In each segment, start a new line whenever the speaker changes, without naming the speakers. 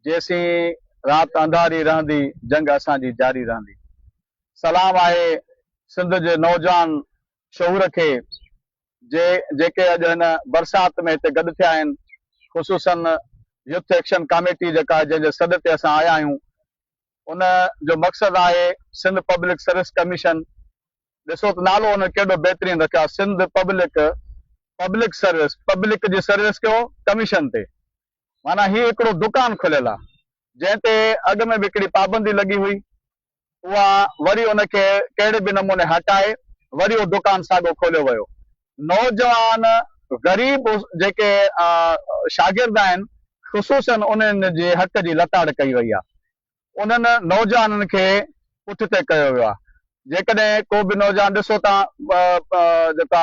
جيسين رات انڌاري رهندي جنگ اسان جي جاري رهندي. سلام آهي سنڌ جي نوجوان شعور کي جي جيڪي اڄ هن برسات ۾ هتي گڏ ٿيا آهن خصوصن يوٿ ايڪشن ڪاميٽي جيڪا جنهن جي سڏ تي اسان آيا آهيون ان جو مقصد آهي سنڌ پبلڪ سروس ڪميشن ڏسو ته نالو هن ڪيڏو بهترين رکيو آهي Sindh public public service public جي سروس ڪيو ڪميشن تي معنيٰ هي هڪڙو دڪان کليل آ، جنهن تي اڳ ۾ به هڪڙي پابندي لڳي هئي، اها وري ان کي ڪهڙي به نموني هٽائي وري اهو دڪان ساڳو کوليو ويو. نوجوان غريب جيڪي شاگرد آهن خصوصاً انهن جي حق جي لتاڙ ڪئي وئي آ. انهن نوجوانن کي پٺتي ڪيو ويو آهي. جيڪڏهن ڪو به نوجوان ڏسو تان جيڪا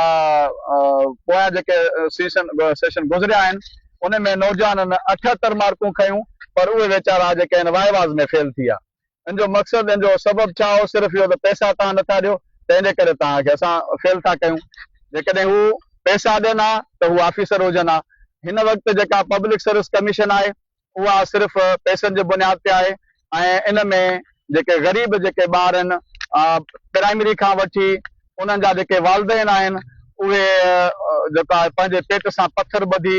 پويان جيڪي سيشن سيشن گذريا آهن ان ۾ نوجوانن 78 مارڪون کنيون پر اهي ويچارا جيڪي آهن وائيواز ۾ فيل ٿي ويا. ان جو مقصد ان جو سبب ڇا هو صرف اهو ته پئسا توهان نٿا ڏيو تنهن جي ڪري توهان کي اسان فيل ٿا ڪيون. جيڪڏهن هو پئسا ڏين ها ته هو آفيسر هجن ها. هن وقت جيڪا پبلڪ سروس ڪميشن آهي اها صرف پئسن جي بنياد تي آهي ۽ ان ۾ جيڪي غريب جيڪي ٻار آهن پرائمري کان وٺي انهن جا جيڪي والدين آهن اهي جيڪو آهي پنهنجي پيٽ سان پٿر ٻڌي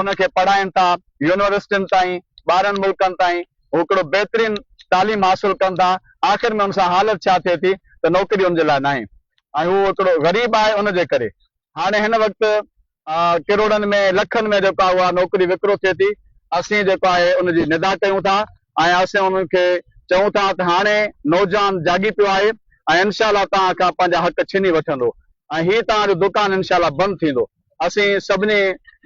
انهن کي پڙهائين ٿا يونيورسٽين تائين ٻاهرن ملڪن تائين هو هڪڙو بهترين تعليم حاصل ڪن ٿا آخر ۾ ان سان حالت ڇا ٿئي ٿي ته نوڪري ان جي لاء ناهي ۽ هو هڪڙو غريب آهي ان جي ڪري هاڻي هن وقت ڪروڙن ۾ لکن ۾ جيڪو آهي اها نوڪري وڪرو ٿئي ٿي، اسين جيڪو آهي ان جي ندا ڪيون ٿا ۽ اسين انهن کي چئون ٿا ته هاڻي نوجوان جاڳي پيو آهي ۽ انشاء الله توهان کان پنهنجا حق ڇني وٺندو ۽ هي توهان جو دڪان انشاء الله بند ٿيندو. اسين سڀني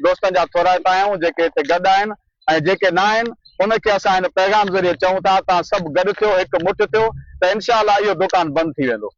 دوستن جا ٿورائتا آهيون جيڪي هتي گڏ آهن ۽ جيڪي نه آهن ان کي اسان هن پيغام ذريعي چئون ٿا توهان سڀ گڏ ٿيو هڪ مٺ ٿيو ته انشاء الله اهو دڪان بند ٿي ويندو.